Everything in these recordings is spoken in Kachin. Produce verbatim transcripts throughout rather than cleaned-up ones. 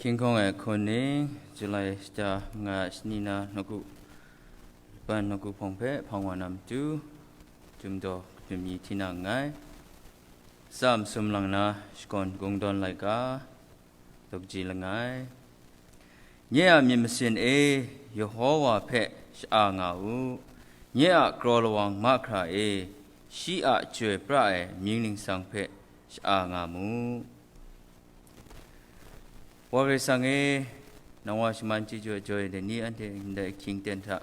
Hkying hkawng ai hku ning, July shata nga ai shani na nawku, ban nawku hpawng hpe hpang wa na matu, Chyum daw kajum mi hti na nngai. Tsa masum lang na shakawn kungdawn laika, daw kaji langai. Nye a myit masin e, Yehowa hpe sha-a nga u. Nye a kraw lawang mahkra e, shi a chyoi pra ai mying ningsang hpe sha-a nga mu. Wa Karai Kasang e, nang wa shaman chyeju ai joi dai ni anhte ndai ahkying ten hta,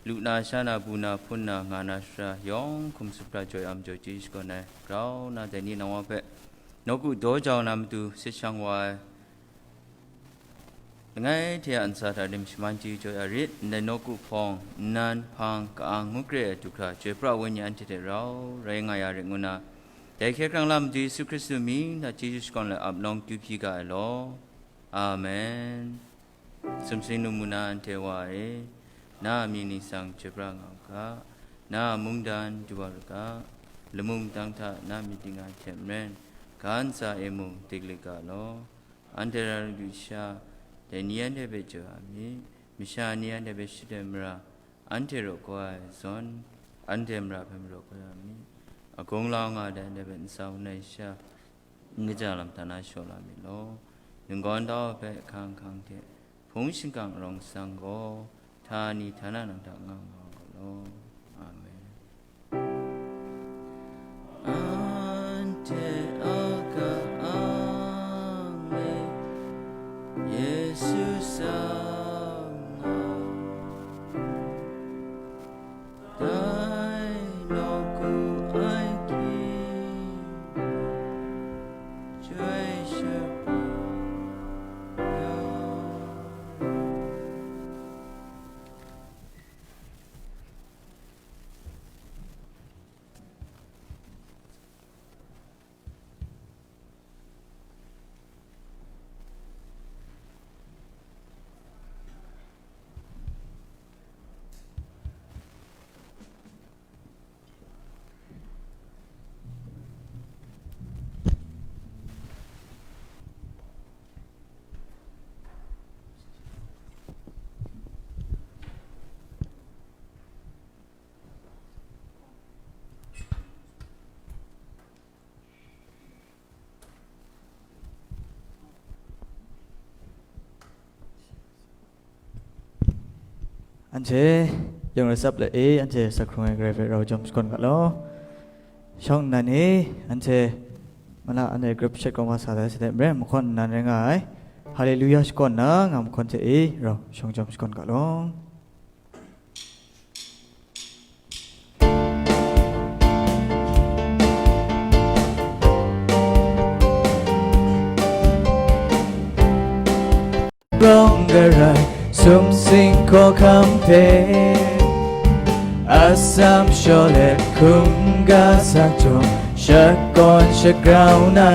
lu na, sha na, bu na, hpun na, nga na, sara yawng hkum supra joi am joi chyeju shakawn ai, grau na dai ni nang wa hpe nawku daw jau na matu sit shang wa ai, langai hte a ntsa hta rim shaman chyeju ai rit, ndai nawku hpawng, nnan, hpang, ka-ang, ngu kre ai du hkra, chyoi pra ai wenyi anhte hte rau rai nga ya rit ngu na, dai hkye hkrang la matu Yesu Hkristu mying hta chyeju shakawn lai ap nawng tu hpyi ga ai law. Amen. Sumsing nu mu na anhte wa e, na a mying ningsang chyoi pra nga u ga, na a mungdan du wa ra ga, lamu dang hta na myit ding ai hte maren, ga ntsa e mung dik lit ga law. Anhte rai lu sha, dai ni anhte hpe jaw ya mi, masha ni anhte hpe shut ai mara, anhte raw kau ai zawn, anhte mara hpe maraw kau ya mi, a gunglau nga dai anhte hpe ntsa wun ai sha, n kaja lam hta na shaw la mi law. Ninggawn tau hpe hkang hkang hte, hpung shingkang arawng sang gaw, htani htana nang hta nga nga u ga law. Amen. Anhte a ka-ang e, Yesu sang nga, dai nawku ai hkying chyoi shapra ya. Anhte yawng rasap let e, anhte sak hkrung ai Karai hpe rau jawm shakawn ga law. Shawng nnan e, anhte mala anhte grep shet kawng wa sa da sai de, maren mahkawn nnan rai nga ai. Haleluya shakawn na nga mahkawn hte e rau shawng jawm shakawn ga law. Rawng garai sumsing hkawhkam hpe, atsam shaw let hkungga sa chyawm shakawn shagrau na,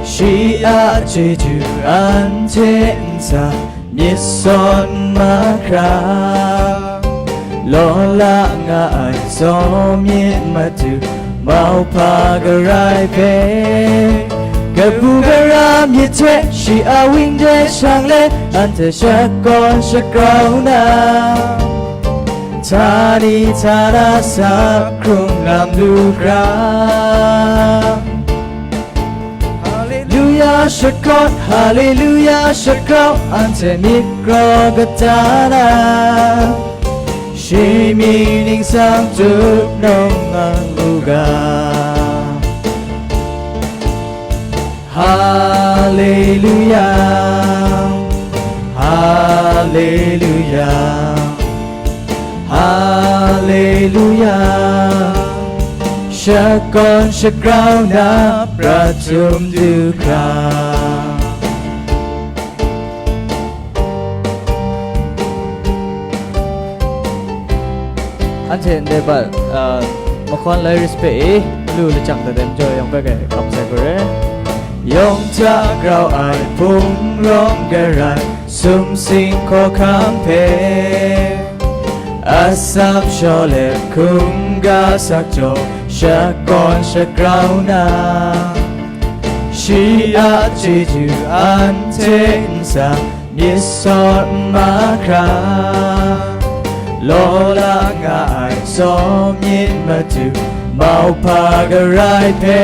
shi a chyeju anhte ntsa myit sawn mahkra, law la nga ai tsaw myit matu mauhpa garai hpe, kabu gara myit hte shi a wingde shang let anhte shakawn shagrau na, Tani tara sa hkrung lam lu hkra, Haleluya shakawn, Haleluya shagrau, anhte myit kraw kata na, shi mying ningsang tup nang nga u ga. Haleluya, Haleluya, Haleluya. Shakawn shagrau na pra htum du hkra. Anhte ndai bat, ah, mahkawn lai respect e, malu lachyang dat ai majaw yawng bai gai kam sai hku re. Yawng hta grau ai hpung rawng garai, sumsing hkawhkam hpe, atsam shaw let hkungga sak jaw, shakawn shagrau na, shi a chyeju anhte nsa myit sawt mahkra, law la nga ai tsaw myit matu, mauhpa garai hpe,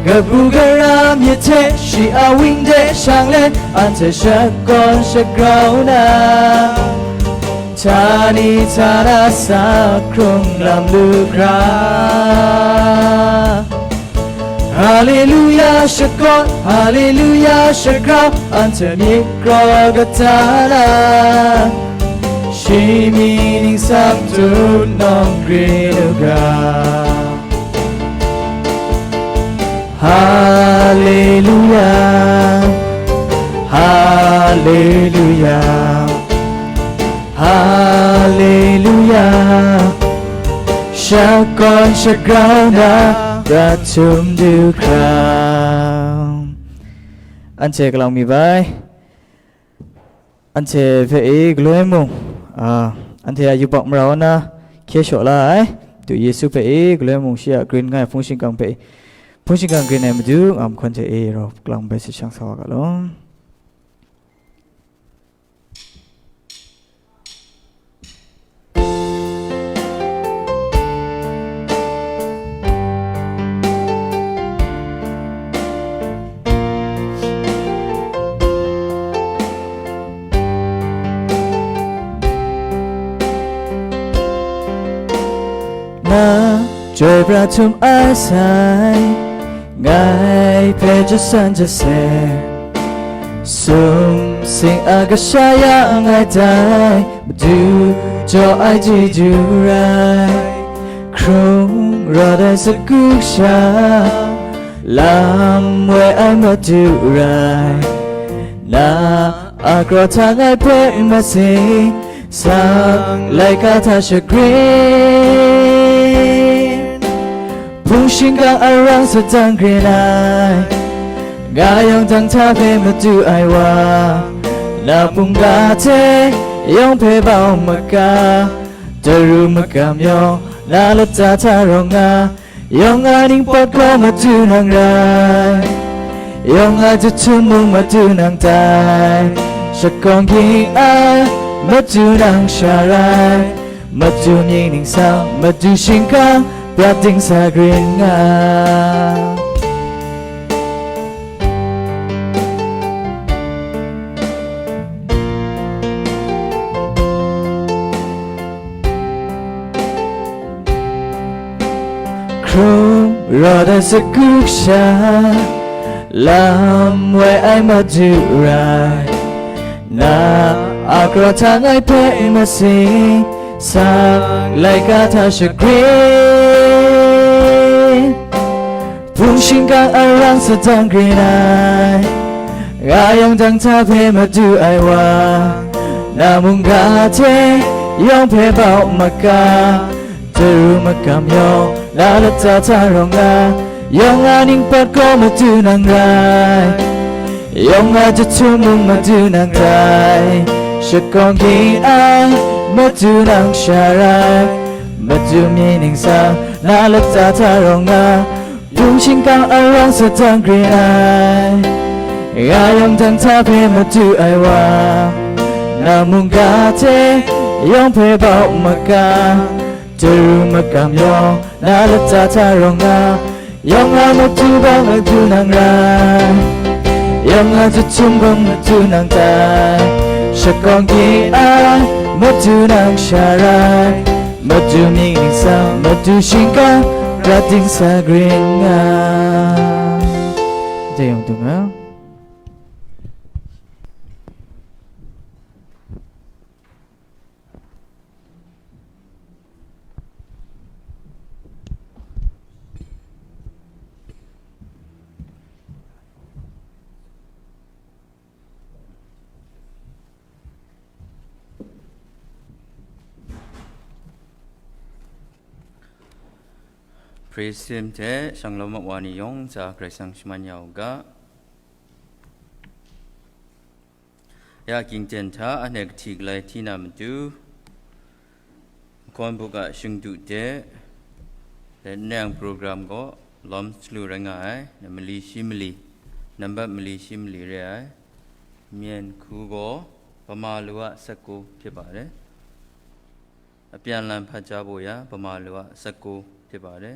kabu gara myit hte shi a wing de shang let, anhte shakawn shagrau na, tani tara sa hkrung lam lu hkra. Haleluya shakawn, Haleluya shagrau, anhte myit kraw kata na, shi mying ningsang tut nawng grin u ga. Haleluya, Haleluya, Haleluya. Shakawn shagrau na, pra htum du hkra. Anhte kalang mi bai. Anhte hpe e galoi mung, a, anhte a yubak marau na hkye shaw la ai, Madu Yesu hpe e galoi mung shi a grin nga ai hpung shingkang hpe, hpung shingkang grin ai Madu nga ai mahkawn hte e rau kalang bai sa shang sa wa ga law. Na chyoi pra htum ai sai, ngai hpe jasan jase, sumsing a kasha ya ngai tai, Madu jaw ai chyeju rai, hkrung rawt ai sagu sha, lam woi ai Madu rai, na a kraw hta ngai hpe masing, sang laika hta shagrin, hpung shingkang arang sadang grin ai, nga yawng dang hta hpe madu ai wa, na mungga hte yawng hpe bau maka, daru magam yawng na lata hta rawng nga, yawng a ningpawt gaw Madu nang rai, yawng a jahtum mung Madu nang tai, shakawn ging ai Madu nang sha rai, Madu mying ningsang, Madu shingkang, prat dingsa grin nga. Hkrung rawt ai sagu sha, lam woi ai Madu rai, na a kraw hta ngai hpe masing, sang laika hta shagrin, hpung shingkang arang sadang grin ai, nga yawng dang hta hpe madu ai wa, na mungga hte yawng hpe bau maka, daru magam yawng na lata hta rawng nga, yawng a ningpawt gaw Madu nang rai, yawng a jahtum mung Madu nang tai, shakawn ging ai Madu nang sha rai, Madu mying ningsang na lata hta rawng nga, hpung shingkang arang sadang grin ai, nga yawng dang hta hpe madu ai wa, na mungga hte yawng hpe bau makam, taru makam yawng na lata hta rawng nga, yawng a matu bau matu nang rai, yawng a jahtum bau matu nang tai, shakawng ki ai matu nang sha rai, matu mying ningsang, matu shingkang, prat dingsa grin nga. Jai yawng dung nga. Praise team hte shanglawm a wa ni yawng hta Karai Kasang shaman ya u ga. Ya, ging ten hta anhte kahti galai hti na matu, Makawn buk a shingdu de, nang program gaw lawm salu rai nga ai, mali shi mali, nambat mali shi mali re ai, myen hku gaw Bama lu a sakku hte ba re, apyan lan hpa ja baw ya Bama lu a sakku hte ba re.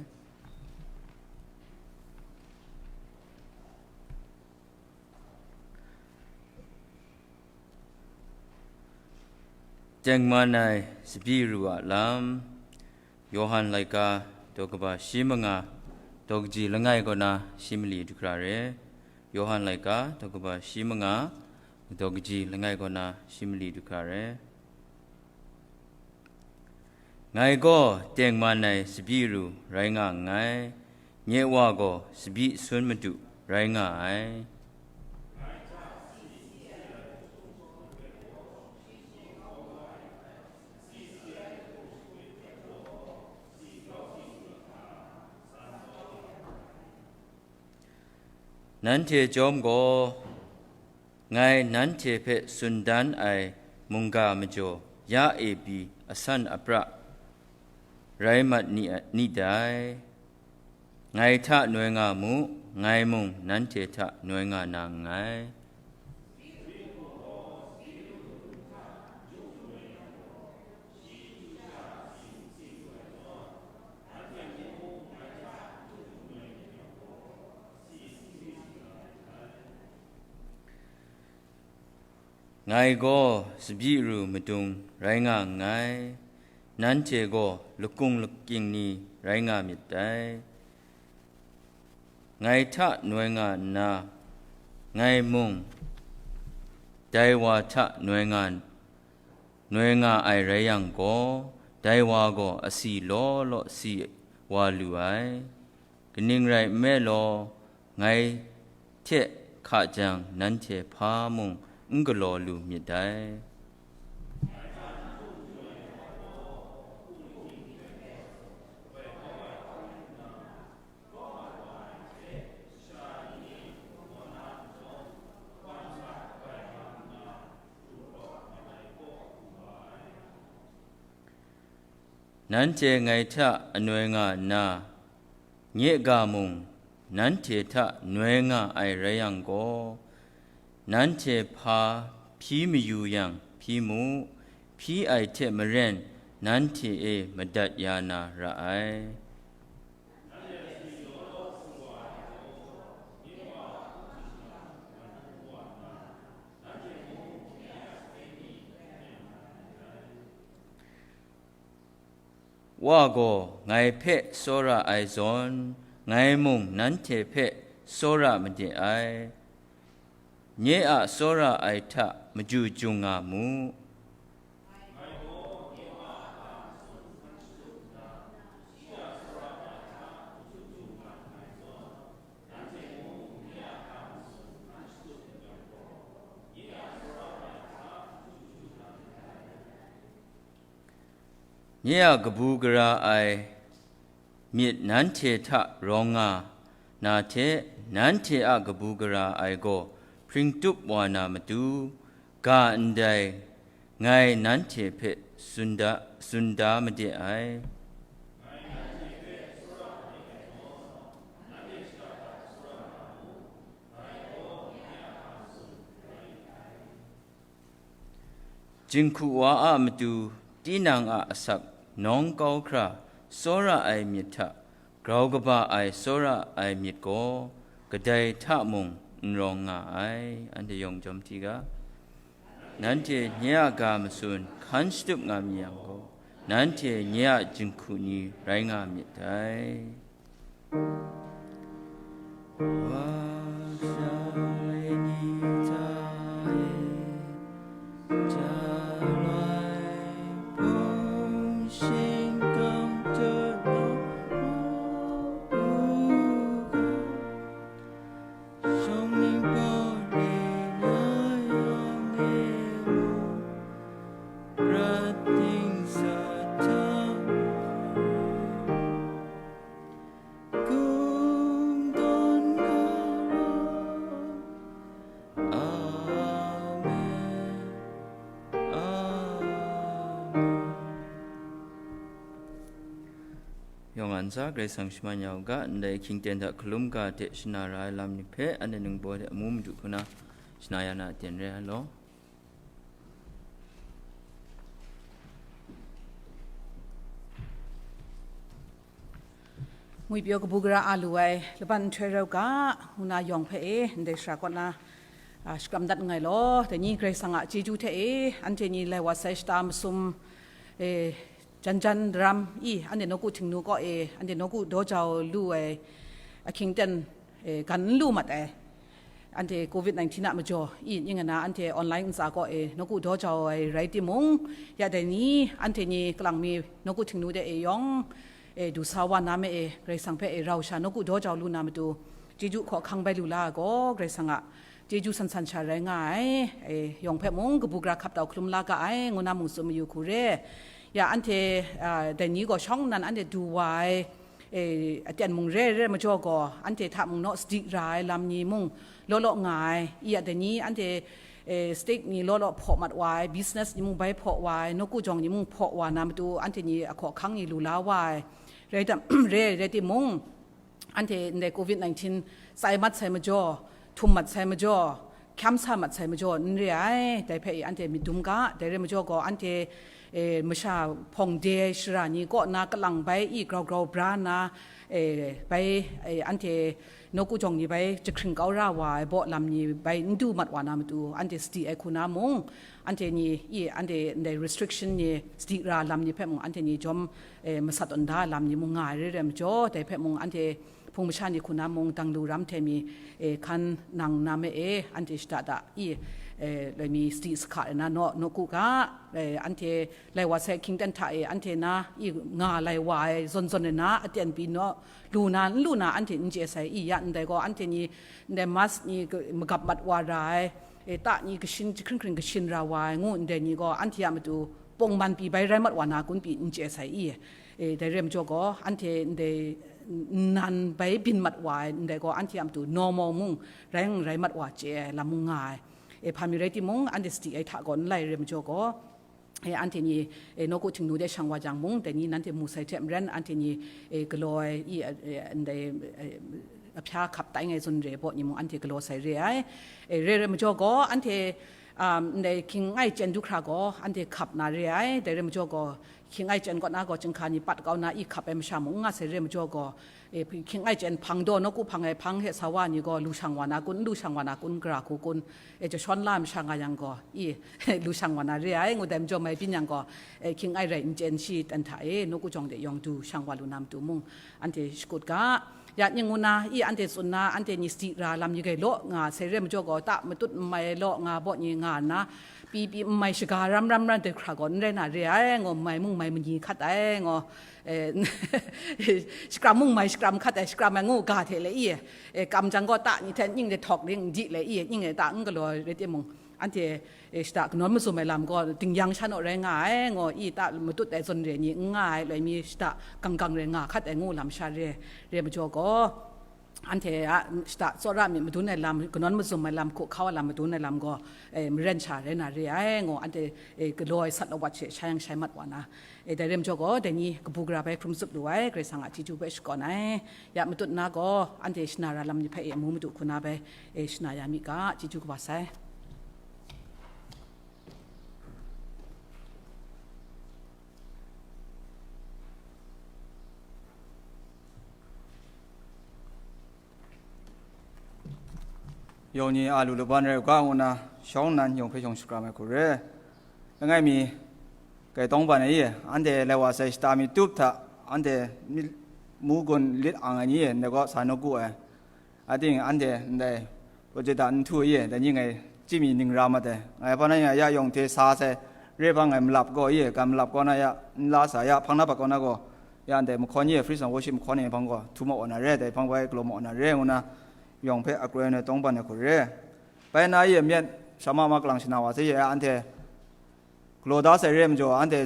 Tengman ai tsabyi ru a lam, Yawhan laika daw kaba shi manga, daw kaji langai kaw na shi mali du hkra re. Yawhan laika daw kaba shi manga, daw kaji langai kaw na shi mali du hkra re. Ngai gaw tengman ai tsabyi ru rai nga nngai, nye Wa gaw tsabyi sun madu rai nga ai. Nanhte chyawm gaw, ngai nanhte hpe tsun dan ai mungga majaw ya e pyi asan apra rai mat ni, ni dai. Ngai hta noi nga mu, ngai mung nanhte hta noi nga na nngai. Ngai gaw tsabyi ru madung rai nga nngai, nanhte gaw lakung lakying ni rai nga myit dai. Ngai hta noi nga nna, ngai mung dai wa hta noi nga, noi nga ai rai yang gaw, dai wa gaw asi law law si wa lu ai. Kaning rai nme law, ngai hte hka jang, nanhte hpa mung n galaw lu myit dai. Nanhte ngai hta anoi nga nna, nye ga mung nanhte hta noi nga ai rai yang gaw, nanhte hpa hpyi mayu yang hpyi mu, hpyi ai hte maren nanhte e madat ya na ra ai. Wa gaw ngai hpe tsawra ai zawn, ngai mung nanhte hpe tsawra made ai. Nye a tsawra ai hta maju jung nga mu. Nye a kabu gara ai myit nanhte hta rawng nga na hte, nanhte a kabu gara ai gaw hpring tup wa na matu, ga ndai ngai nanhte hpe tsun da, tsun da made ai. Jinghku wa a matu Tinang a asak nawng kau hkra tsawra ai myit hta grau kaba ai tsawra ai myit gaw kadai hta mung n rawng nga ai, anhte yawng jawm hti ga. Nanhte nye a ga matsun hkan shatup nga mi yang gaw, nanhte nye a jinghku ni rai nga myit dai. Yawng a ntsa Karai Kasang shaman ya u ga, ndai hkying ten hta hkalum ga hte shana ra ai lam ni hpe anhte ningbaw hte amu madu hku na shana ya na aten re ai law. Ngwipyaw kabu gara a lu ai laban nhtoi rau ga, ngu na yawng hpe e, ndai shara kaw na, a, shakram dat nngai law, dai ni Karai Kasang a chyeju hte e, anhte ni lai wa sai shata masum, e, jan jan daram i, anhte nawku Htingnu kaw e, anhte nawku daw jau lu ai ahkying ten, e, gan n lu mat ai. Anhte covid nineteen a majaw i ning ana anhte online ntsa kaw e nawku daw jau ai rai timung, ya dai ni anhte ni kalang mi nawku Htingnu de e yawng, e, du sa wa na me e, Karai Kasang hpe e rau sha nawku daw jau lu na matu, chyeju hkaw hkang bai lu la ai gaw, Karai Kasang a chyeju san san sha rai nga ai, e, yawng hpe mung kabu gara hkap tau hkalum la ga ai, ngu na mung tsun mayu hku re. Ya anhte, a, dai ni gaw shawng nnan anhte du wa ai, e, aten mung re re majaw gaw, anhte hta mung naw sadi ra ai lam ni mung law law nga ai, i a dai ni anhte, e, state ni law law hpaw mat wa ai, business ni mung bai hpaw wa ai, nawku jawng ni mung hpaw wa na matu, anhte ni ahkaw ahkang ni lu la wa ai, rai tam, re, rai timung, anhte ndai covid nineteen tsai mat sai majaw, htum mat sai majaw, hkyam sa mat sai majaw n re ai, dai hpe i anhte myit dum ga, dai re majaw gaw, anhte, e, masha hpawng de ai shara ni kaw na kalang bai i grau grau bra nna, e, bai, e, anhte nawku jawng ni bai jahkring kau ra wa ai baw lam ni bai n du mat wa na matu, anhte sadi ai hku na mung, anhte ni i, anhte ndai restriction ni sadi ra lam ni hpe mung, anhte ni jawm, e, masat tawn da ai lam ni mung nga ai re re majaw, dai hpe mung, anhte hpung masha ni hku na mung dang lu ram hte mi, e, hkan nang na me e, anhte shada da i, e, loi mi sadi sahka re na naw, nawku ga, e, anhte lai wa sai hkying ten hta e, anhte na i nga lai wa ai zawn zawn re na aten pyi naw, lu na n lu na anhte n chye sai i, ya ndai gaw anhte ni ndai mask ni ka-, magap mat wa ra ai, e, ta ni kashin, jahkring hkring kashin ra wa ai, ngu ndai ni gaw anhte a matu pawng man pyi bai rai mat wa na kun pyi n chye sai i, e, dai re majaw gaw, anhte ndai nnan bai byin mat wa ai ndai gaw, anhte a matu normal mung rai n rai mat wa chye ai lam mung nga ai. E, hpa mi rai timung, anhte sadi ai hta gaw n lai re majaw gaw, e, anhte ni, e, nawku Htingnu de shang wa jang mung, dai ni nanhte mu sai hte maren, anhte ni, e, galaw ai, i, e, ndai, e, ahpya hkap tai ngai zawn re baw ni mung, anhte galaw sai re ai. E, re re majaw gaw, anhte, um, ndai hkying ai chyen du hkra gaw, anhte hkap na re ai, dai re majaw gaw, hkying ai chyen kaw na gaw, chyinghka ni pat kau na, i hkap ai masha mung n nga sai re majaw gaw, e, hkying ai chyen hpang daw, nawku hpang ai hpang hte sa wa ni gaw, lu shang wa na kun, n lu shang wa na kun, gara hku kun, e, jashawn la ai masha nga yang gaw, i, lu shang wa na re ai, ngu dai majaw mai byin yang gaw, e, hkying ai rai n chyen shi ten hta e, nawku jawng de yawng du shang wa lu na matu mung, anhte shakut ga, ya ning ngu na, i, anhte tsun na, anhte ni sadi ra lam ni gai law nga sai re majaw gaw, ta matut n mai law nga baw ni nga nna, pyi pyi n mai shaga ram ram ran de hkra gaw n rai na re ai, ngaw mai mung mai manyi hkat ai, ngaw, e, shakram mung mai shakram hkat ai, shakram ai ngu ga hte le i, e, kam jang gaw ta ni hte ning de htawk ning di le i, ning e ta n galaw rai timung, anhte, e, shada kanawn mazum ai lam gaw, dingyang sha naw rai nga ai, ngaw i ta matut ai zawn re ni n nga ai, loi mi shada gang gang rai nga hkat ai ngu lam sha re, re majaw gaw, anhte a shada tsawra myit madun ai lam, kanawn mazum ai lam, hku hkau ai lam, madun ai lam gaw, e, maren sha rai na re ai, ngaw anhte, e, galaw ai sat lawat she shai yang shai mat wa na, e, dai re majaw gaw, dai ni kabu gara bai hkrum tsup lu ai, Karai Kasang a chyeju hpe shakawn ai. Ya matut na gaw, anhte shana ra lam ni hpe e amu madu hku na bai, e, shana ya mi ga, chyeju kaba sai. Yawng ni a lu laban rai u ga ngu na, shawng nnan yawng hpe shawng shakram ai hku re. Langai mi, kai tawng ban ai e, anhte lai wa sai shata mi tup hta, anhte mi-, mu gun lit ang ai ni e, ndai gaw sa nawku ai. Ating anhte ndai project da n htu ai e, dai ni ngai chyi mi ning ra mat ai. Ngai hpa na ya, ya yawng hte sa sai, re hpa ngai malap gaw e, ga malap kaw na ya, n la sa ya, hpang na pat kaw na gaw, ya ndai mahkawn e, Praise and Worship mahkawn e hpang gaw, htu ma wa na re, dai hpang bai galaw ma wa na re, ngu na, yawng hpe akroi ai tawng ban ai hku re. Bai na ye myit, shama ma kalang shana wa se ye, anhte galaw da sai re majaw, anhte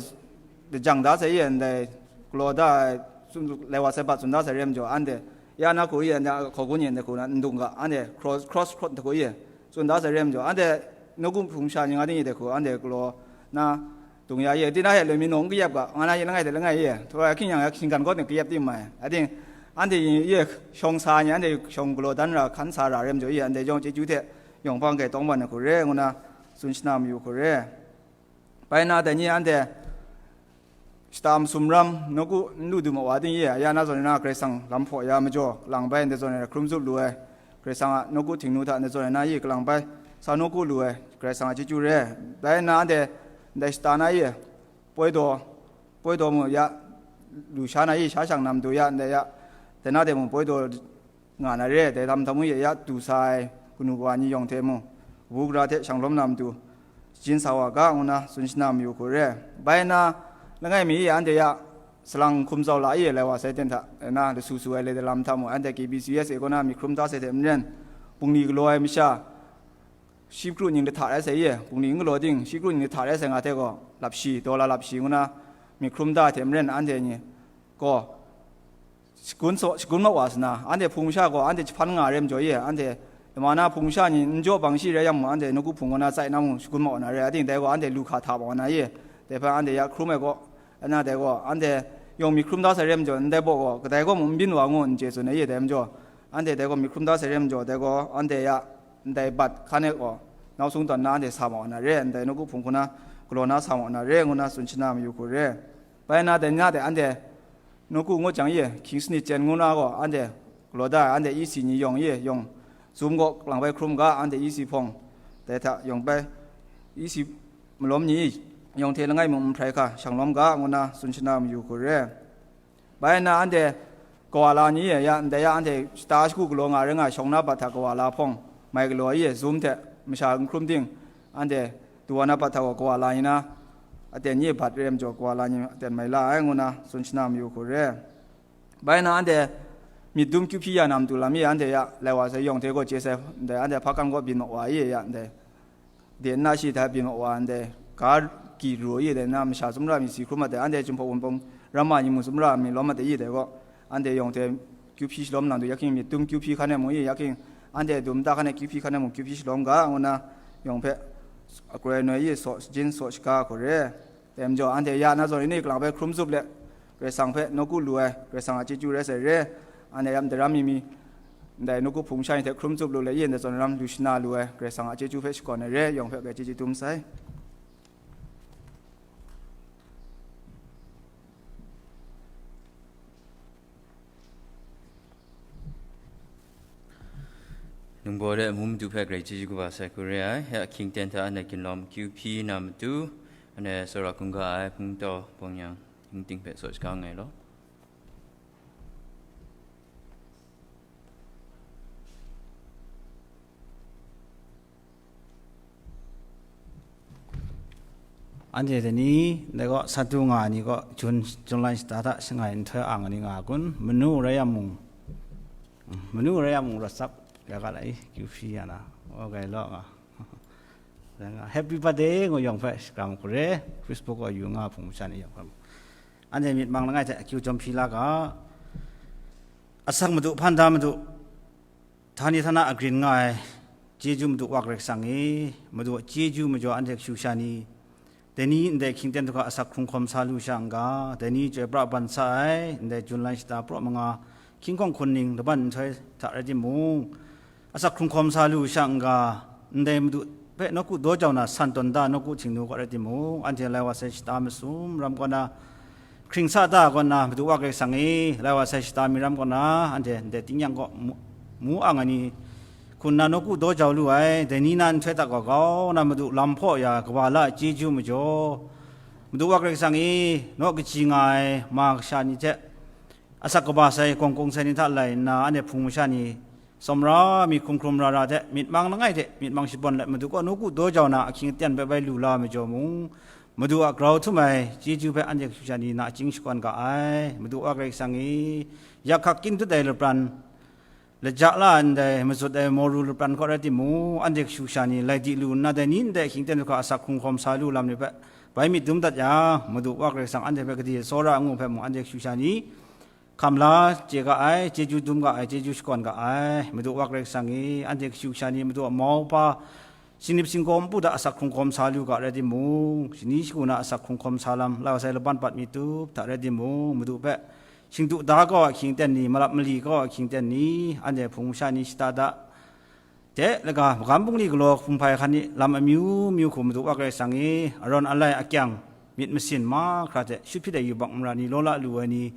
lajang da sai ye, ndai galaw da ai, tsun, lai wa sai bat tsun da sai re majaw, anhte ya na hku ye, ndai hkaw gun ye, ndai hku na ndung ga, anhte cross, cross, cross hku ye, tsun da sai re majaw, anhte nawku hpung sha ni nga ding ye dai hku, anhte galaw na, dung ya ye, tinang hte loi mi nung kayep ga, nga na ye langai hte langai ye, htawra hkying yang ya shinggan kaw ni kayep tim mai. Ating, anhte yin ye shawng sa ni, anhte shawng galaw dan ra, hkan sa ra re majaw ye, anhte yawng chyeju hte yawng hpang kai tawng ban ai hku re, ngu na tsun shana mayu hku re. Bai na dai ni anhte shata masum ram, nawku n lu du ma wa ting ye, ya na zawn na Karai Kasang lam hpaw ya majaw, kalang bai ndai zawn na hkrum zup lu ai, Karai Kasang a nawku htingnu hta ndai zawn na ye kalang bai sa nawku lu ai, Karai Kasang a chyeju re. Bai na anhte ndai shata na ye, poi daw, poi daw mu ya, lu sha na ye, sha shang na matu ya, ndai ya, dai na de mung poi daw nga na re, dai lam hta mung ye ya du sa ai, kanu kawa ni yawng hte mung, kabu gara hte shanglawm na matu, shajin sa wa ga, ngu na tsun shana mayu hku re. Bai na, langai mi e anhte ya, salang hkum zau la e, lai wa sai ten hta, na, lasu su ai lai de lam hta mung, anhte K B C S A kaw na myit hkrum da sai hte maren, bungli galaw ai masha, shi kru ning lahta rai sai ye, bungli n galaw ting, shi kru ning lahta rai sai nga hte gaw, lap shi, dollar lap shi ngu na, myit hkrum da hte maren anhte ni gaw, shagun saw, shagun mat wa sa na, anhte hpung sha gaw, anhte jahpan nga re majaw ye, anhte lama na hpung sha ni n jaw bang shi rai yang mung, anhte nawku hpung kaw na tsai na mung, shagun mat wa na re, ating dai gaw, anhte lu hka hta mat wa na ye, dai hpe anhte ya hkrum ai gaw, ana dai gaw, anhte yawng myit hkrum da sai re majaw, ndai baw gaw, kadai gaw mung n byin wa ngu n chye tsun ai ye, dai majaw, anhte dai gaw myit hkrum da sai re majaw, dai gaw, anhte ya, ndai bat hkan e gaw, nau sung tawn na anhte sa ma wa na re, ndai nawku hpung hku na galaw na sa ma wa na re, ngu na tsun shana mayu hku re. Bai na dai ni na de anhte nawku ngut jang ye, hkying sanit chyen ngu na gaw, anhte galaw da ai, anhte E C ni yawng ye, yawng zum gaw kalang bai hkrum ga, anhte E C hpawng, dai hta yawng bai E C malawm ni yawng hte langai mung n hprai hka, shanglawm ga, ngu na tsun shana mayu hku re. Bai nna anhte kawa la ni e ya, ndai ya anhte shata shagu galaw nga rai nga shawng na bat hta kawa la hpawng, mai galaw ai e zum hte masha n hkrum ting, anhte du wa na bat hta gaw kawa la ni na, aten ni e bat re ai majaw kawa la ni aten mai la ai, ngu na tsun shana mayu hku re. Bai nna anhte myit dum kyu hpyi ya na matu lam e anhte ya, lai wa sai yawng hte gaw chye sai, ndai anhte hpa kan gaw byin mat wa ai e ya, ndai de nna shi hta byin mat wa ndai, ga ki ru i dai na, masha tsumra mi si hkrum mat dai, anhte Jinghpaw Wunpawng ramma ni mung tsumra mi lawm mat dai i dai gaw, anhte yawng hte kyu hpyi shalawm lang du, ya hking myit dum kyu hpyi hkan e mung i, ya hking anhte dum ta hkan e kyu hpyi hkan e mung kyu hpyi shalawm ga, ngu na yawng hpe akroi anoi i saw, shajin saw shaga hku re. Dai majaw, anhte ya na zawn ni kalang hpe hkrum zup let, Karai Kasang hpe nawku lu ai, Karai Kasang a chyeju rai sai re, anhte ya ndaram mi mi, ndai nawku hpung sha ni hte hkrum zup lu let, yin dai zawn lam lu shana lu ai, Karai Kasang a chyeju hpe shakawn ai re, yawng hpe grai chyeju dum sai. Ningbaw de amu madu hpe grai chyeju kaba sai hku re ai. Ya hkying ten hta anhte ginlawm akyu hpyi na matu, anhte tsawra hkungga ai hpung tau bawng yang, hting ting hpe saw shaga nngai law. Anhte dai ni, dai gaw, satu nga ai ni gaw, Jun, Jun lai shata hta shangai nhtoi ang ai ni nga kun, manu rai yang mung, manu rai yang mung rawt tsap, ya ga lai, kyu hpyi ya na, o gai law nga. Dai nga, Happy birthday, ngu yawng hpe shakram hku re, Facebook gaw yu nga hpung masha ni yawng hpe. Anhte myit mang langai hte akyu jawm hpyi la ga, asak madu, hpan da madu, htani htana agrin nga ai, chyeju madu wa Karai Kasang e, madu a chyeju majaw anhte kashu sha ni, dai ni ndai hkying ten hta asak hkrung hkawm sa lu sha n ga, dai ni chyoi pra ban sa ai, ndai Jun lai shata pra manga, hkying hkawng hkun ning laban nhtoi hta rai timung, asak hkrung hkawm sa lu sha n ga, ndai madu hpe nawku daw jau na san tawn da nawku htingnu kaw rai timung, anhte lai wa sai shata masum ram kaw na, hkring sa da kaw na, madu wa Karai Kasang e, lai wa sai shata mi ram kaw na, anhte ndai tingnyang kaw mu, mu ang ai ni, Kun na nawku daw jau lu ai, dai ni na nhtoi hta gaw grau na Madu lam hpaw ya kaba la ai chyeju majaw, Madu wa Karai Kasang e, naw kaji nga ai ma kasha ni hte, asak kaba sai, gawng kung sai ni hta lai nna, anhte hpung masha ni, tsawmra mi hkrum hkrum ra ra hte, myit mang langai hte myit mang shabawn let Madu kaw nawku daw jau na ahkying aten bai bai lu la ai majaw mung, Madu a grau htum ai chyeju hpe anhte kashu kasha ni nachying shakawn ga ai. Madu wa Karai Kasang e, yak hkak kyin dut ai lapran, laja la ndai, mazut ai moru lapran kaw rai timung, anhte kashu kasha ni lai di lu nna, dai ni ndai ahkying aten hkra asak hkrung hkawm sa lu lam ni hpe bai myit dum dat yang, Madu wa Karai Kasang anhte hpe gade tsawra ngu hpe mung, anhte kashu kasha ni hkam la chye ga ai, chyeju dum ga ai, chyeju shakawn ga ai. Madu wa Karai Kasang e, anhte kashu kasha ni Madu a maupa, shingnip shingkawm npu hta asak hkrung hkawm sa lu ga rai timung, shani shagu na asak hkrung hkawm sa lam, lau sai laban pat mi tup hta rai timung, Madu hpe shingdu da kau a ahkying aten ni, malap mali kau a ahkying aten ni, anhte hpung masha ni shata da, de laga, magam bungli galaw hkum hpai hkan ni lam amyu myu hku Madu wa Karai Kasang e, arawn alai akyang, myit masin mahkra hte shut hpyit ai yubak mara ni, law la lu ai ni,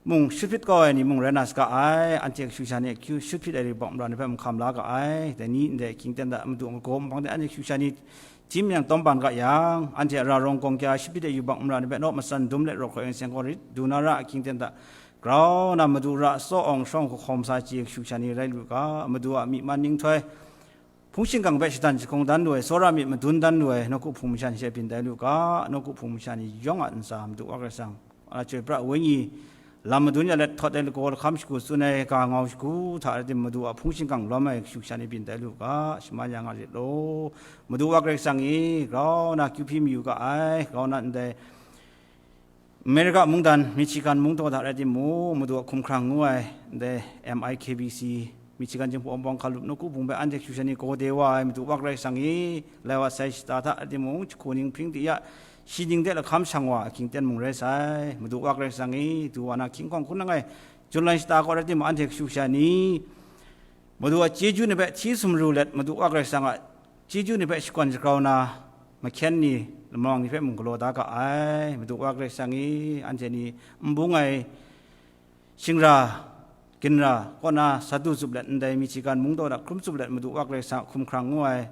mung shut hpyit kau ai ni mung rai na saga ai, anhte kashu kasha ni akyu shut hpyit ai yubak mara ni hpe mahkam la ga ai. Dai ni ndai ahkying aten hta Madu a magaw mahpang de anhte kashu kasha ni htim yang tawm ban ga yang, anhte a ra rawng gawng kya shut hpyit ai yubak mara ni hpe naw matsan dum let raw hkawt yang seng kaw rit, du na ra ahkying aten hta grau na Madu ra tsaw awng shawng hkawm sa chye kashu kasha ni rai lu ga, Madu a myi man ninghtoi, hpung shingkang hpe shadan jahkawng dan lu ai, tsawra myit madun dan lu ai, nawku hpung masha ni she byin tai lu ga, nawku hpung masha ni yawng a ntsa Madu wa Karai Kasang, a chyoi pra wenyi, lam madun ya let, htawt ai lagaw lahkam shagu, tsun ai ga ngau shagu hta rai tim, Madu a hpung shingkang lawm ai kashu kasha ni byin tai lu ga, shaman ya nga rit law. Madu wa Karai Kasang e, grau na kyu hpyi mayu ga ai, grau na ndai America mungdan, Michigan mungdaw hta rai timung, Madu a hkumhkrang ngu ai, ndai M I K B C, Michigan Jinghpaw Awng Bawng Hkalup nawku hpung hpe anhte kashu kasha ni gaw de wa ai, Madu wa Karai Kasang e, lai wa sai shata hta rai timung, jahku ning hpring di ya, shi ning de lahkam shang wa ahkying aten mung rai sai, Madu wa Karai Kasang e, du wa na hkying hkawng hkun langai, Jun lai shata kaw rai timung, anhte kashu kasha ni, Madu a chyeju ni hpe hti sumru let, Madu wa Karai Kasang a chyeju ni hpe shakawn shagrau na, mahkyen ni, lamawng ni hpe mung galaw da ga ai. Madu wa Karai Kasang e, anhte ni n bung ai shingra, ginra kaw na sa du zup let, ndai Michigan mungdaw na hkrum zup let, Madu wa Karai Kasang a hkumhkrang ngu ai,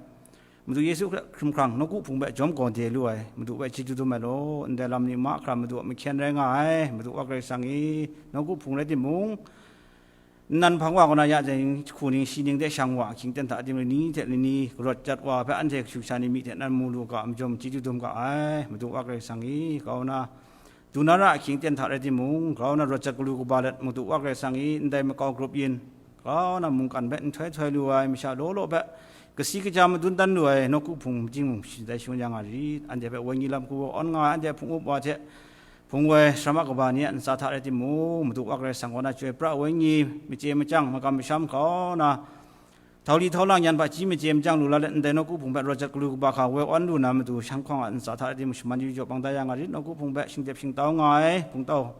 Madu Yesu Hkristu hkumhkrang nawku hpung hpe jawm gaw de lu ai, Madu hpe chyeju dum ai law, ndai lam ni mahkra Madu a mahkyen rai nga ai, Madu wa Karai Kasang e, nawku hpung rai timung, nnan hpang wa kaw na ya jahku ning shi ning de shang wa ahkying aten hta tim lani hte lani garawt jat wa hpe anhte kashu kasha ni myi hte nan mu lu ga, majawm chyeju dum ga ai, Madu wa Karai Kasang e, grau na, du na ra ahkying aten hta rai timung, grau na rawt jat galu kaba let, Madu wa Karai Kasang e, ndai makau grup yin, grau na mungkan hpe nhtoi htoi lu ai masha law law hpe, kasi kaja madun dan lu ai nawku hpung majing mung shatai shangun ya nga rit, anhte hpe wenyi lam hku awn nga ai, anhte hpung up wa hte, hpung woi, saram a kaba ni a ntsa hta rai timung, Madu wa Karai Kasang kaw na chyoi pra wenyi, machye machyang, magam masham grau na, htau li htau lang yan hpaji machye machyang lu la let, ndai nawku hpung hpe rawt jat galu kaba hka woi awn lu na matu, shan hkawng a ntsa hta rai timung, shaman yu jaw bang da ya nga rit, nawku hpung hpe shingdep shingtau nga ai, hpungtau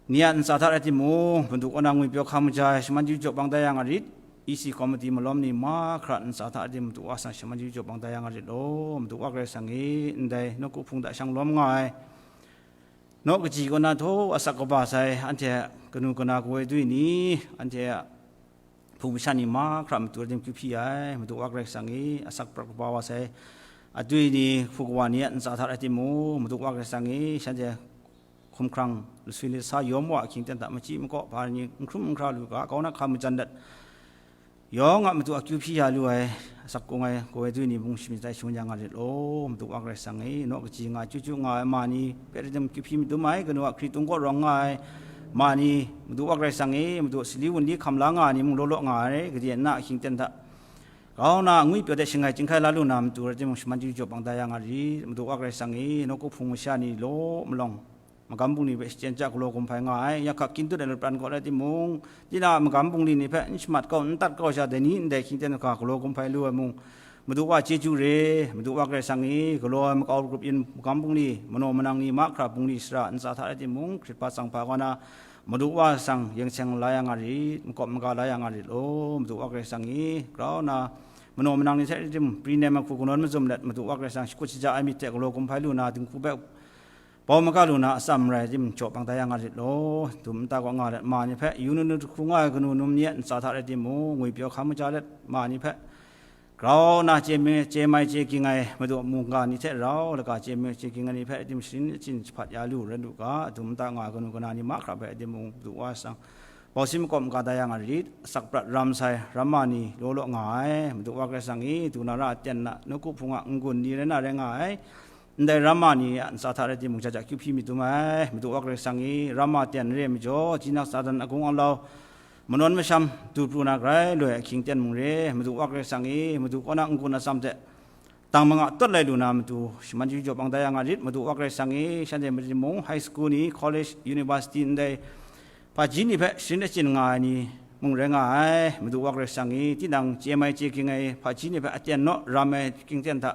ni a ntsa hta rai timung, Madu kaw na ngwipyaw hkam kaja ai, shaman yu jaw bang da ya nga rit, E C committee malawm ni mahkra ntsa hta rai timung, Madu wa Karai Kasang shaman yu jaw bang da ya nga rit law, Madu wa Karai Kasang e, ndai nawku hpung hta shang lawm nga ai, naw kaji kaw na htaw asak kaba sai, anhte kanu kana kawoi dui ni, anhte a hpung masha ni mahkra matu rai tim kyu hpyi ai, Madu wa Karai Kasang e, asak prat kaba wa sai, adui ni, hku kawa ni a ntsa hta rai timung, Madu wa Karai Kasang e, shanhte hkumhkrang laswi lasa yawm wa ahkying aten hta machyi makaw hpa ni n hkrum n hkra lu ga, kau na hkam majan dat, yawng a matu a kyu hpyi ya lu ai, asak kung ai, kawoi dui ni mung shaman shatai shangun ya nga rit law, Madu wa Karai Kasang e, naw kaji nga, chyu chyu nga ai ma ni hpe rai tim kyu hpyi madum ai, kanu a hkritung kaw rawng nga ai ma ni, Madu wa Karai Kasang e, Madu a sali wunli hkam la nga ai ni mung law law nga ai, gade na ahkying aten hta, grau na ngwipyaw de shangai chyinghkai la lu na matu rai timung, shaman chyu jaw bang da ya nga rit, Madu wa Karai Kasang e, nawku hpung masha ni law malawng, magam bungli hpe shachyen ja galaw gumhpai nga ai, yak hkak kyin dut ai lapran kaw rai timung, tinang a magam bungli ni hpe n shamat kau, n tat kau sha, dai ni ndai ahkying aten hkra galaw gumhpai lu ai mung, Madu wa chyeju re, Madu wa Karai Kasang e, galaw ai makau grup yin magam bungli, manaw manang ni mahkra bungli sara ntsa hta rai timung, hkrit hpa tsang hpa kaw na, Madu wa Karai Kasang yeng seng la ya nga rit, makawp maga la ya nga rit law, Madu wa Karai Kasang e, grau na, manaw manang ni hte rai tim, pri nem ai hku kanawn mazum let, Madu wa Karai Kasang shakut shaja ai myit hte galaw gumhpai lu na, dinghku hpe Hkaw maga lu na atsam rai tim jaw bang da ya nga rit law, dum nta kaw nga let ma ni hpe, yu nu nu jahku nga ai kanu num ni a ntsa hta rai timung, ngwipyaw hkam kaja let ma ni hpe, grau na chye me, chye mai chye ging ai Madu a mungga ni hte rau laga chye me chye ging ai ni hpe rai tim sharin achyin jahpat ya lu rai lu ga, dum nta nga ai kanu kana ni mahkra hpe rai timung, Madu Wa Seng, bausim makawp maga da ya nga rit, asak prat ram sai, ramma ni law law nga ai, Madu Wa Karai Kasang e, du na ra aten na, nawku hpung a n-gun ni rai na rai nga ai, ndai ramma ni a ntsa hta rai timung, jaja kyu hpyi myit dum ai, Madu Wa Karai Kasang e, ramma ten re majaw, jinak Satan agung aulau, manawn masham, du pru na grai loi ahkying ten mung re, Madu Wa Karai Kasang e, Madu kaw na n-gun atsam hte, tang manga tawt lai lu na matu, shaman chyeju jaw bang da ya nga rit, Madu Wa Karai Kasang e, shanhte majaw mung, high school ni, college, university ndai, hpaji ni hpe sharin achyin nga ai ni mung rai nga ai, Madu Wa Karai Kasang e, tinang chye mai chye ging ai hpaji ni hpe aten naw ram ai hkying ten hta,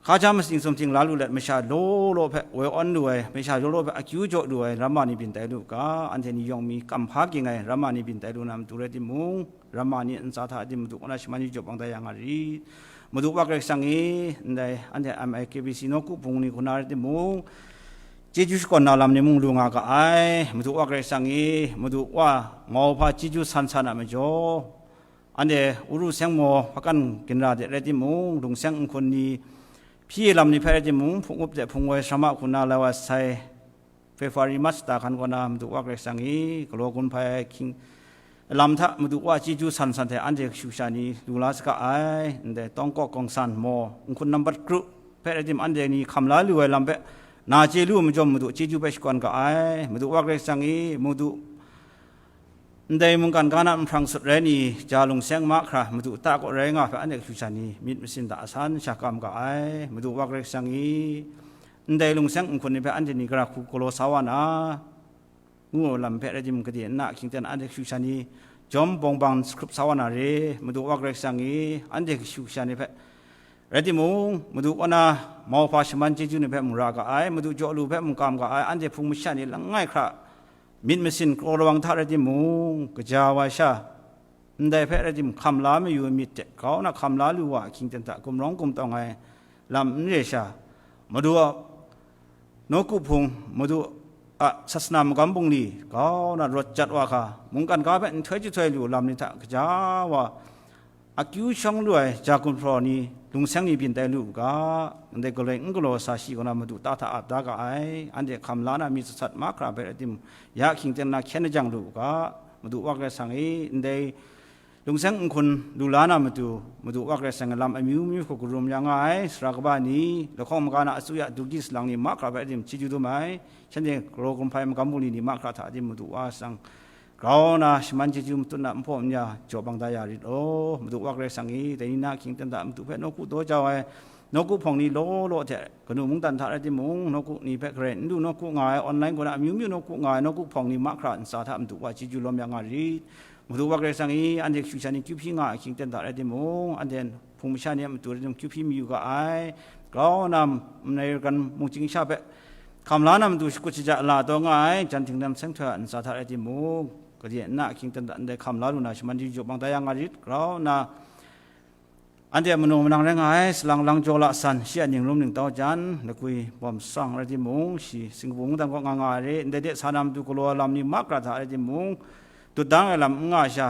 hkaja matsing sumhting la lu let, masha law law hpe woi awn lu ai, masha law law hpe akyu jaw lu ai, ramma ni byin tai lu ga, anhte ni yawng mi kam hpa ging ai, ramma ni byin tai lu na matu rai timung, ramma ni ntsa hta tim Madu kaw na shaman chyeju jaw bang da ya nga rit. Madu Wa Karai Kasang e, ndai, anhte M I K B C nawku hpung ni hku na rai timung, chyeju shakawn na lam ni mung lu nga ga ai, Madu Wa Karai Kasang e, Madu Wa mau hpa chyeju san san a majaw, anhte Uru Seng Maw hpakan ginra de rai timung, lungseng nhkun ni, hpyi lam ni hpe rai timung, hpung up de hpung woi sara ma hku na lai wa sai, February, March shata hkan kaw na Madu Wa Karai Kasang e, galaw gun hpai ai hkying lam hta Madu Wa chyeju san san hte anhte kashu kasha ni lu la saga ai, ndai Tawngkawk Kawngsan Maw, nhkun nambat kru hpe rai tim, anhte ni hkam la lu ai lam hpe na chye lu majaw, Madu chyeju hpe shakawn ga ai, Madu Wa Karai Kasang e, Madu ndai mungkan ga na nhprang sut rai ni, ja lungseng mahkra Madu ta kaw rai nga hpe anhte kashu kasha ni myit masin hta asan sha kam ga ai, Madu Wa Karai Kasang e, ndai lungseng nhkun ni hpe anhte ni gara hku galaw sa wa na, ngu ai lam hpe rai tim, gade nna ahkying ten anhte kashu kasha ni jawm bawng bang hkrup sa wa na re, Madu Wa Karai Kasang e, anhte kashu kasha ni hpe rai timung, Madu kaw na mau hpa shaman chyeju ni hpe mung ra ga ai, Madu jaw lu hpe mung kam ga ai, anhte hpung masha ni langai hkra myit masin kraw lawang hta rai timung, kaja wa sha, ndai hpe rai tim, hkam la mayu ai myit hte grau na hkam la lu wa ahkying ten hta gumrawng gumtawng ai lam n re sha, Madu a nawku hpung, Madu a sasana magam bungli grau na rawt jat wa hka, mungkan ga hpe nhtoi jahtoi lu lam ni hta kaja wa akyu shawng lu ai ja gumhpraw ni, lungseng ni byin tai lu u ga, ndai galoi n galaw sa shi kaw na Madu ta hta ap da ga ai, anhte hkam la na myit sat sat mahkra hpe rai tim, ya ahkying ten na hkyen ajang lu u ga, Madu Wa Karai Kasang e, ndai lungseng nhkun lu la na matu, Madu Wa Karai Kasang e lam amyu myu hku karum ya nga ai, sara kaba ni, lahkawng maga na asuya dugyi salang ni mahkra hpe rai tim chyeju dum ai, shanhte galaw gun hpai magam bungli ni mahkra hta tim Madu Wa Karai Kasang grau na shaman chyeju matut na nhpaw n-ya jaw bang da ya rit law, Madu Wa Karai Kasang e, dai ni na ahkying ten hta Madu hpe nawku daw jau ai, nawku hpawng ni law law hte, kanu mungdan hta rai timung, nawku ni hpe garai n lu nawku nga ai, online kaw na amyu myu nawku nga ai, nawku hpawng ni mahkra ntsa hta Madu Wa chyeju lawm ya nga rit. Madu Wa Karai Kasang e, anhte kashu kasha ni kyu hpyi nga ai ahkying ten hta rai timung, anhte hpung masha ni a matu rai timung kyu hpyi mayu ga ai, grau na American mungchying sha hpe hkam la na matu shakut shaja la taw nga ai, jan htingdan seng htoi a ntsa hta rai timung, gade nna ahkying ten hta ndai hkam la lu na shaman chyeju jaw bang da ya nga rit, grau na anhte manu manang rai nga ai, salang lang jaw la san, shi a ning rum ning tau jan, lakwi bawm sang rai timung, shi Singkapu mungdan kaw nga nga ai re, ndai de sa na matu galaw ai lam ni mahkra hta rai timung, dut dang ai lam n nga sha,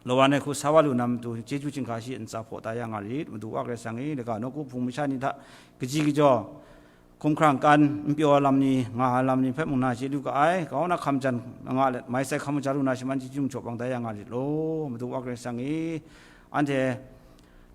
lawan ai hku sa wa lu na matu, chyeju chyinghka shi ntsa hpaw da ya nga rit, Madu Wa Karai Kasang e, laga nawku hpung masha ni hta, kaji kajaw, hkumhkrang kan, n pyaw ai lam ni, nga ai lam ni hpe mung na chye lu ga ai, grau na hkam jan nga let, mai sai hkam maja lu na shaman chyeju jaw bang da ya nga rit law, Madu Wa Karai Kasang e, anhte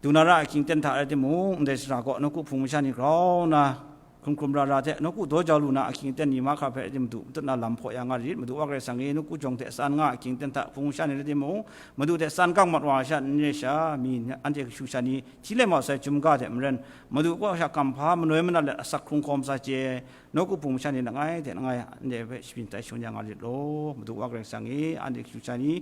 du na ra ahkying ten hta rai timung, ndai sara kaw nawku hpung masha ni grau na, hkrum hkrum ra ra hte nawku daw jau lu na ahkying ten ni mahkra hpe rai tim Madu matut na lam hpaw ya nga rit, Madu Wa Karai Kasang e, nawku jawng hte san nga ahkying ten hta hpung masha ni rai timung, Madu hte san kang mat wa sha n re sha, mi anhte kashu kasha ni hti lai mau sai chyum ga hte maren, Madu kaw sha kam hpa manoi manat let asak hkrung hkawm sa chye ai, nawku hpung masha ni langai hte langai anhte hpe shabyin tai shangun ya nga rit law, Madu Wa Karai Kasang e, anhte kashu kasha ni,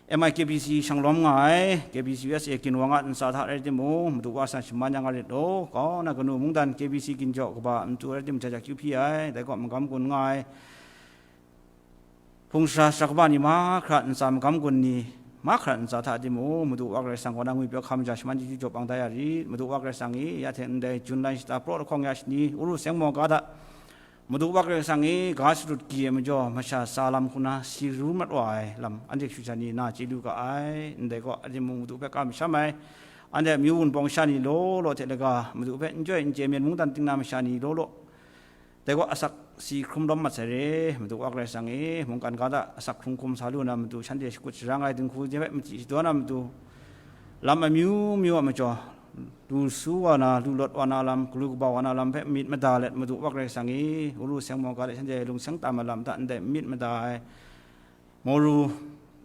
M I K B C shanglawm nga ai, K B C U S A ginwang a ntsa hta rai timung, Madu Wa Karai Kasang shaman ya nga rit law, grau na kanu mungdan K B C ginjaw kaba a matu rai timung, jaja kyu hpyi ai, dai kaw magam gun nga ai, hpung sara sara kaba ni mahkra ntsa, magam gun ni mahkra ntsa hta timung, Madu Wa Karai Kasang kaw na ngwipyaw hkam ja shaman chyeju jaw bang da ya rit, Madu Wa Karai Kasang e, ya hte ndai June lan shata praw lahkawng ya shani, Uru Seng Maw ga hta, Madu Wa Karai Kasang e ga sharut gyi ai majaw, masha tsa lam hku na si ru mat wa ai lam, anhte kashu kasha ni na chye lu ga ai. Ndai gaw, a timung Madu hpe kam sham ai, anhte amyu wunpawng sha ni law law hte laga, Madu hpe n chyoi n chye, myen mungdan ting na masha ni law law, dai gaw asak si hkrum lawm mat sai re. Madu Wa Karai Kasang e, mungkan ga hta asak hkrung hkum sa lu na matu, shanhte shakut sharang ai dinghku hte hpe machyi shadawn na matu, lam amyu myu a majaw, lu su wa na, lu lawt wa na lam, galu kaba wa na lam hpe myit mada let, Madu Wa Karai Kasang e, Uru Seng Mawga hte shanhte lungseng tam ai lam hta ndai myit mada ai, Mawru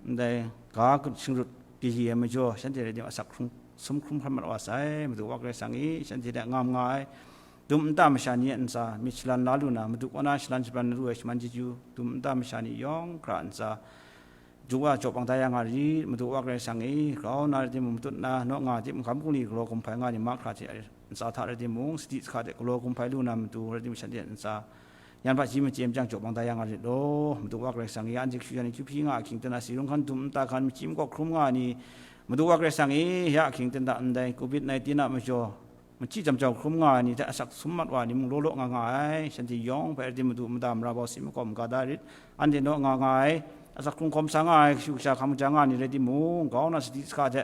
ndai ga shingrut gyi ai majaw, shanhte rai tim, asak hkrung sum hkrum hkran mat wa sai. Madu Wa Karai Kasang e, shanhte hte ngam nga ai dum nta masha ni a ntsa myit shalan la lu na, Madu kaw na shalan shabran lu ai shaman chyeju dum nta masha ni yawng hkra ntsa, Madu wa jaw bang da ya nga rit. Madu Wa Karai Kasang e, grau na rai timung, matut na naw nga dip, mahkam hkungli galaw gumhpai nga ni mahkra hte ntsa hta rai timung, sadi sahka hte galaw gumhpai lu na matu rai timung, shanhte ntsa yan hpaji machye machyang jaw bang da ya nga rit law. Madu Wa Karai Kasang e, anhte kashu kasha ni kyu hpyi nga ahkying ten hta, si rung hkan dum nta hkan, machyi makawp hkrum nga ai ni, Madu Wa Karai Kasang e, ya ahkying ten hta ndai covid nineteen a majaw, machyi jam jau hkrum nga ai ni hte asak sum mat wa ai ni mung law law nga nga ai. Shanhte yawng hpe rai tim, Madu mada mara bau si makawp maga da rit. Anhte naw nga nga ai, asak hkrung hkawm sa nga ai kashu kasha, hkam kaja nga ai ni rai timung, grau na sadi sahka hte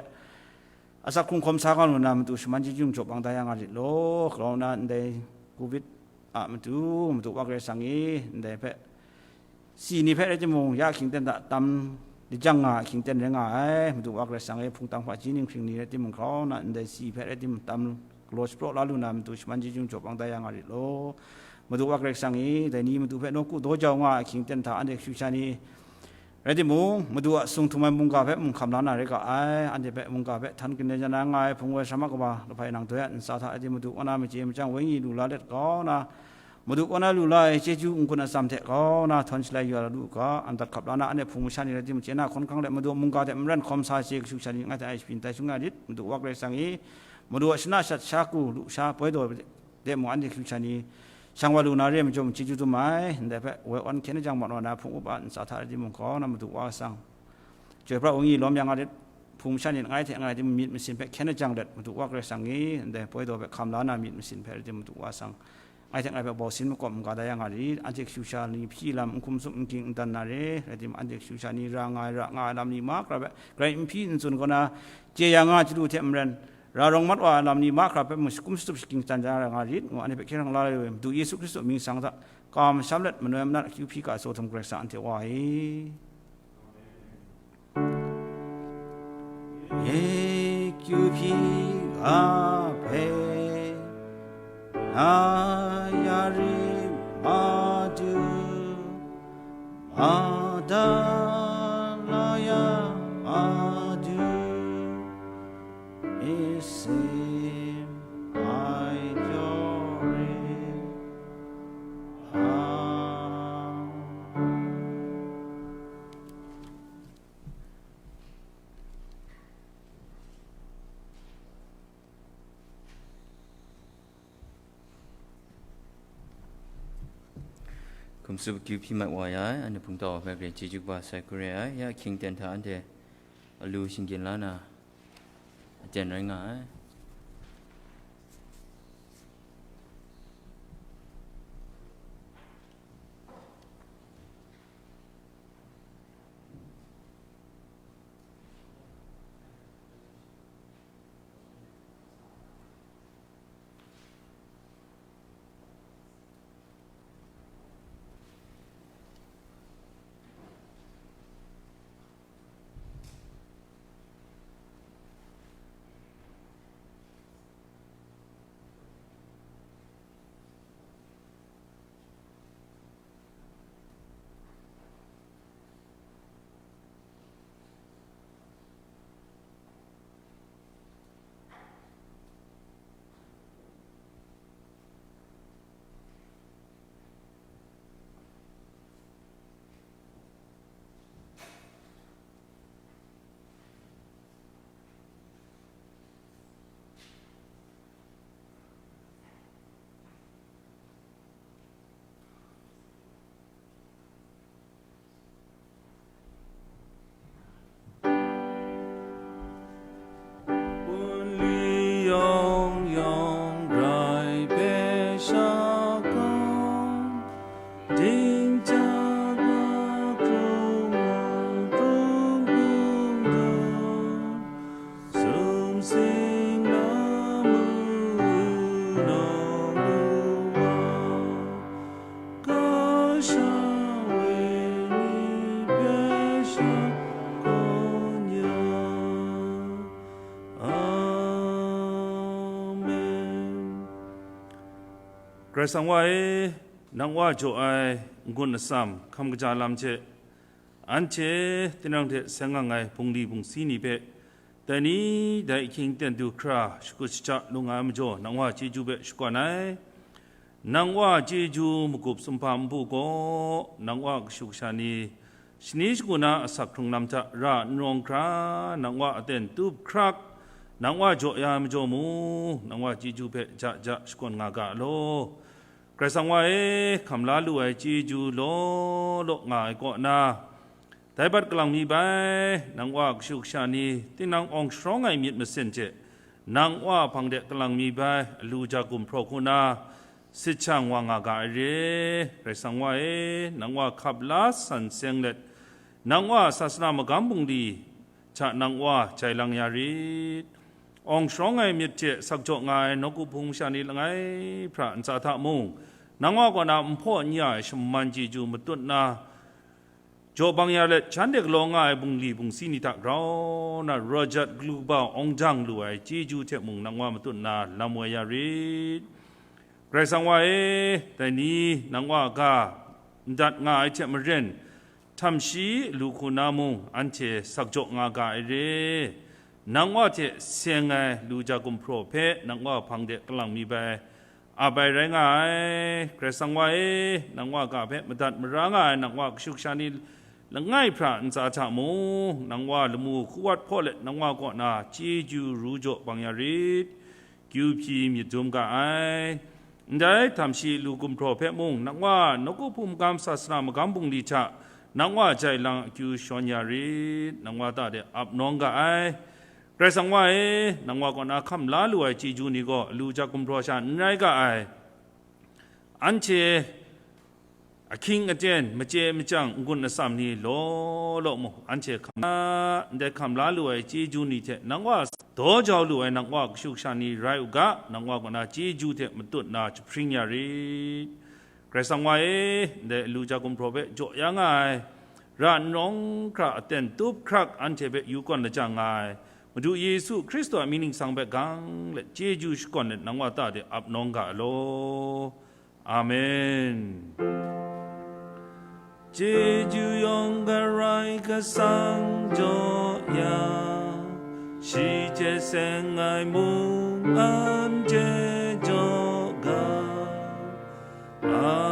asak hkrung hkawm sa nga lu na matu, shaman chyeju jaw bang da ya nga rit law. Grau na ndai covid a matu, Madu Wa Karai Kasang e, ndai hpe si ni hpe rai timung, ya ahkying ten hta tam lajang nga ahkying ten rai nga ai. Madu Wa Karai Kasang e, hpungtang hpaji ninghpring ni rai timung, grau na ndai si hpe rai timung, tam galaw shapraw la lu na matu, shaman chyeju jaw bang da ya nga rit law. Madu Wa Karai Kasang e, dai ni matu hpe nawku daw jau nga ahkying ten hta, anhte kashu kasha ni rai timung, Madu a sung htum ai mungga hpe mung hkam la na rai ga ai. Anhte hpe mungga hpe htan kinde ja na nga ai hpung woi sara ma kaba, lahpai nang doi a ntsa hta rai timung, Madu kaw na machye machyang wenyi lu la let kau na, Madu kaw na lu la ai chyeju n-gun atsam hte kau na, htawn shalai ya lu u ga, an dat hkap la na, anhte hpung masha ni rai timung, chye na hkawn hkang let Madu a mungga hte maren hkawm sa ai kashu kasha ni, ngai hte ai shapyi n tai sung ya lit. Madu Wa Karai Kasang e, Madu a shana shat sha ku, lusha poi daw de mung, anhte kashu kasha ni shang wa lu na re ai majaw mung, chyeju dum ai. Ndai hpe woi awn hkyen ajang mat wa na, hpung up a ntsa hta rai timung, kau na Madu Wa Karai Kasang, chyoi pra wenyi lawm ya nga lit. Hpung masha ni ngai hte ngai rai timung, myit masin hpe hkyen ajang let, Madu Wa Karai Kasang e, ndai poi daw hpe hkam la na myit masin hpe rai timung, Madu Wa Karai Kasang, ngai hte ngai hpe bau sin makawp maga da ya nga rit. Anhte kashu kasha ni hpyi lam n hkum tsup, n ging n dan na re, rai timung, anhte kashu kasha ni ra nga ai, ra nga ai lam ni mahkra hpe grai n hpyi n tsun kaw na, chye ya nga ai chyalu hte maren, ra rawng mat wa ai lam ni mahkra hpe mung, shakum shatup, shagying shatan ja ya nga rit, ngu anhte hpe hkyen hkrang la ai Madu Yesu Hkristu mying sang hta, kam sham let, manoi manat akyu hpyi ga ai Tsaw Htum Karai Kasang anhte Wa e. Ye kyu hpyi ga hpe, na ya ri Madu, ma da la ya Madu, isi mai jaw ri. Amen. Hkum tsup akyu hpyi mat wa ya ai, anhte hpungtau hpe grai chyeju kaba sai hku re ai. Ya ahkying ten hta anhte alu shinggyim la na aten rai nga ai. Karai Kasang Wa e, nang Wa jaw ai n-gun atsam hkam kaja lam hte, anhte tinang hte seng nga ai bungli bungsi ni hpe, dai ni dai ahkying ten du hkra shakut shaja lu nga ai majaw, nang Wa chyeju hpe shakawn ai. Nang Wa chyeju magup sumhpa npu gaw, nang Wa kashu kasha ni shani shagu na asak hkrung lam hta ra n rawng hkra, nang Wa aten tup hkrak, nang Wa jaw ya ai majaw mung, nang Wa chyeju hpe ja ja shakawn nga ga law. Karai Kasang Wa e, hkam la lu ai chyeju law law nga ai kaw na, dai bat kalang mi bai, nang Wa kashu kasha ni, tinang awng sharawng ai myit masin hte, nang Wa hpang de kalang mi bai, alu ja gumhpraw hku na, sit shang wa nga ga ai re. Karai Kasang Wa e, nang Wa hkap la san seng let, nang Wa sasana magam bungli hta nang Wa jai lang ya rit. Awng sharawng ai myit hte sakjaw nga ai nawku hpung masha ni langai hpra ntsa hta mung, nang Wa kaw na nhpaw n ya ai shaman chyeju matut na, jaw bang ya let, shanhte galaw nga ai bungli bungsi ni hta grau na, raw jat galu kaba awng jang lu ai chyeju hte mung nang Wa matut na lam woi ya rit. Karai Kasang Wa e, dai ni nang Wa ga ndat nga ai hte maren, htam shi lu hku na mung, anhte sakjaw nga ga ai re. Nang Wa hte seng ai lu ja gumhpraw hpe nang Wa hpang de kalang mi bai, ap ai rai nga ai. Karai Kasang Wa e, nang Wa ga hpe madat mara nga ai nang Wa kashu kasha ni langai hpra ntsa hta mung, nang Wa lamu hku wat hpaw let, nang Wa kaw na chyeju ru jaw bang ya rit. Kyu hpyi myit dum ga ai. Ndai htam shi lu gumhpraw hpe mung, nang Wa nawku hpung magam sasana magam bungli hta nang Wa jai lang akyu shawn ya rit, nang Wa ta de ap nawng ga ai. Karai Kasang Wa e, nang Wa kaw na hkam la lu ai chyeju ni gaw, alu ja gumhpraw sha n rai ga ai. Anhte ahkying aten, machye machyang, n-gun atsam ni law law mung, anhte hkam, ndai hkam la lu ai chyeju ni hte nang Wa daw jau lu ai nang Wa kashu kasha ni rai u ga, nang Wa kaw na chyeju hte matut na jahpring ya rit. Karai Kasang Wa e, ndai alu ja gumhpraw hpe jaw ya nga ai, ra n rawng hkra aten tup hkrak anhte hpe yu kawn lajang nga ai, Madu Yesu Hkristu a mying ningsang hpe gang let chyeju shakawn let nang Wa ta de ap nawng ga ai law. Amen. Chyeju yawng Karai Kasang jaw ya, shi hte seng ai mung anhte jaw ga. Amen.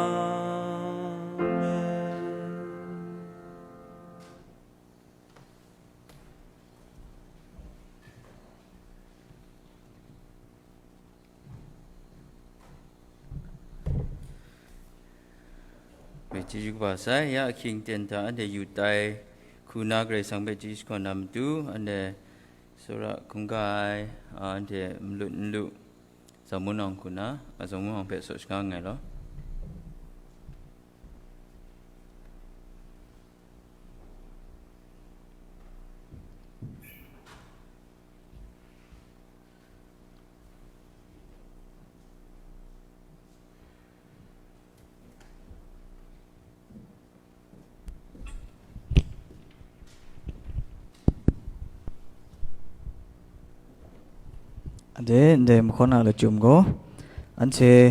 Bai chyeju kaba sai, ya ahkying ten hta anhte yu tai hku na Karai Kasang hpe chyeju shakawn na matu, anhte tsawra hkungga ai, a, anhte malut n lu, Zamun Awng hku na, a, Zamun Awng hpe saw shaga nngai law. Anhte ndai mahkawn a lachyum gaw, anhte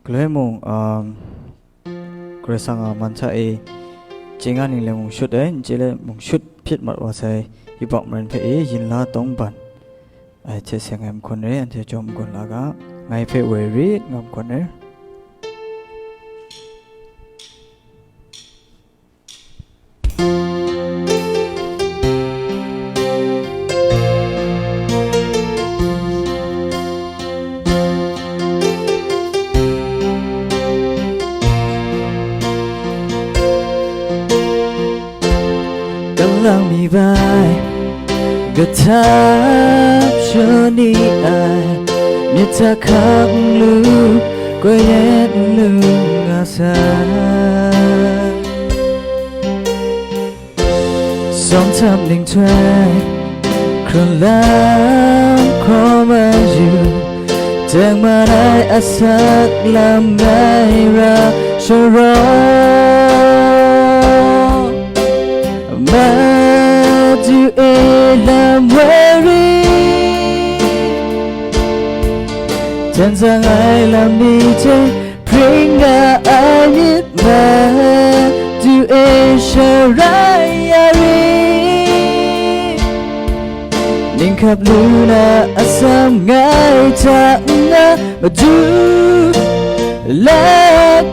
galoi mung, um, Karai Kasang a man hta e chye nga ning le mung shut ai, n chye le mung shut hpyit mat wa sai, yubak maren hpe e yin la tawng ban ai hte seng ai mahkawn re, anhte jawm n-gun la ga, ngai hpe woi rit nga mahkawn re. Kalang mi bai, kahtap shaw ni ai, myit hta hkang lu, koi let n lu nga sai. Sawng htap nhtoi, hkrun lam hkraw mayu, teng man ai asak lam rai ra sharawng, Madu e lam woi rit. N zang ai lam ni hte pring nga ai myit ma, du e sharai ya ri. Ninghkap lu na atsam ngai hta n-, nga madu, la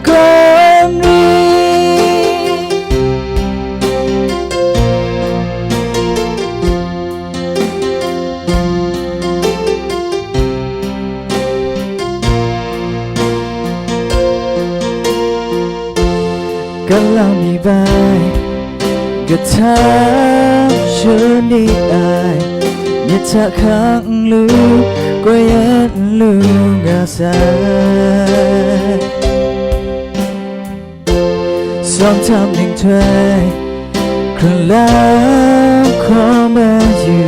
kawn ri. Galang mi bai, kahtang shani ai, myit hta hkang lu, koi yan lu nga sai. Sawng tam ning htoi, hkrun lam hkawm mayu,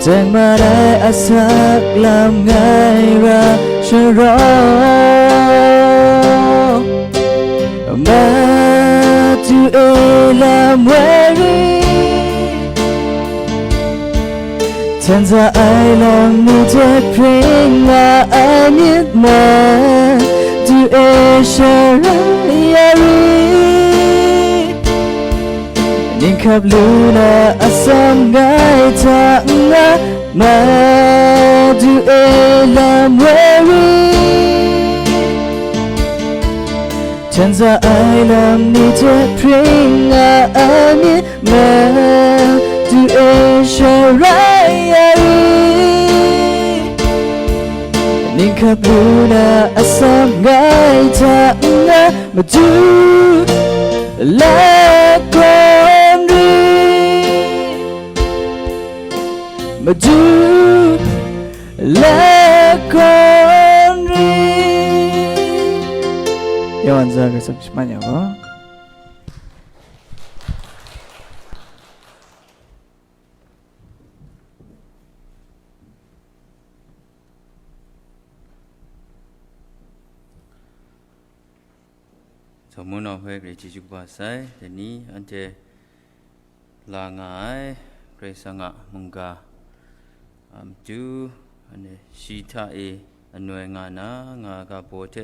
teng mat ai asak lam ngai ra sharawng, madu e lam woi ri. Hten za ai lam ni hte pring nga ai myit ma, du e sharai ya ri. Ninghkap lu na atsam ngai hta n-, nga madu e lam woi ri. Hten za ai lam ni hte pring nga ai myit ma, du e sharai ya ri. Ninghkap lu na atsam ngai hta n-, nga madu, la kawn ri. Madu, la kawn ri. Yawan za Karai Kasang shaman ya ga. Tawmung nau hpe grai chyeju kaba sai, dai ni anhte la nga ai Karai Kasang a mungga, a matu, anhte shi hta e anoi nga na, nga ga baw hte